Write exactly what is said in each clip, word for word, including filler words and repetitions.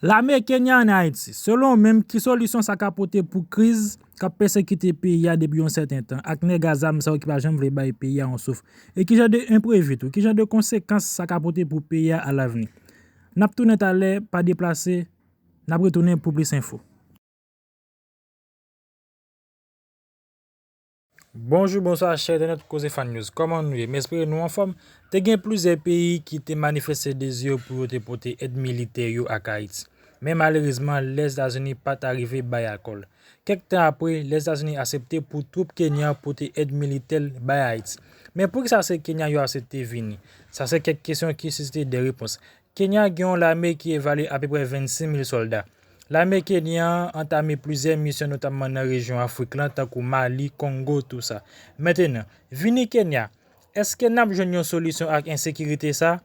Lame Kenya ann Ayiti, selon w menm, ki solisyon sa ka pote pou kriz k ap pèsekite peyi a depi yon sèten tan, ak nèg a zam sa yo ki pa janm vle bay peyi a yon souf? E ki jan de enprevi tou, ki jan de konsekans sa ka pote pou peyi a alavni? N ap tounen talè, pa deplase, n ap retounen pou plis enfo. Bonjou, bonswa, chè entènèt Koze Fan News. Kòman nou ye? M espere nou anfòm. Te gen plizyè peyi ki te manifeste dezi yo pou yo te pote èd militè yo ak Ayiti. Men malerezman, Lèzetazini pa t arive bay akò l. Kèk tan apre, Lèzetazini aksepte pou twoup kenyan pote èd militè l bay Ayiti. Men poukisa se Kenya yo aksepte vini? Sa se kèk kesyon ki sisite de repons. Kenya gen yon lame ki evalye apeprè vennsis mil sòlda. Lame kenyan an antame plizyè misyon, notamman nan rejyon Afrik lan, tankou Mali, Kongo, tou sa. Mentenan, vini Kenya, èske n ap jwenn yon solisyon ak ensekirite sa?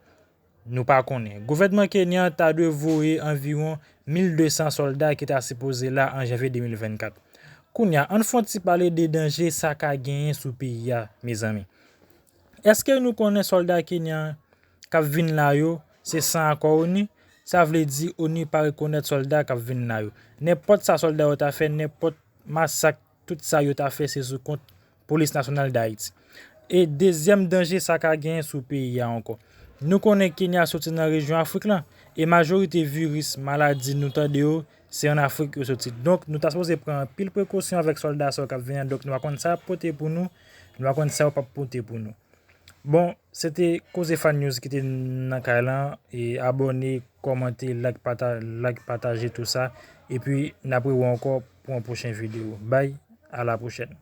Nou pa konnen. Gouvènman kenyan ta dwe voye anviwon mil de san sòlda ki ta sipoze la an janvye de mil vennkat. Kounye a, ann fè yon ti pale de danje sa ka genyen sou peyi a, mezanmi. Èske nou konnen sòlda kenyan k ap vin la yo, se san akò ONU? Sa vle di ONU pa rekonèt sòlda k ap vin la yo. Nenpòt sa sòlda yo ta fè, nenpòt masak, tout sa yo ta fè, se sou kont Polis Nasyonal d Ayiti. E dezyèm danje sa ka genyen sou peyi a ankò. Nou konnen Kenya soti nan rejyon Afrik lan, e majorite viris, maladi nou tande yo, se ann Afrik yo soti. Donk, nou ta sipoze pran anpil prekosyon avèk sòlda sa yo k ap vin an. Donk, nou pa konn sa y ap pote pou nou, nou pa konn sa yo p ap pote pou nou. Bon, se te Koze Fan News ki te nan kay lan. E abòne, kòmante, like, pata-, like, pataje tou sa. Epi, n ap rewè ankò pou yon pwochen videyo. Bye, a la pwochèn.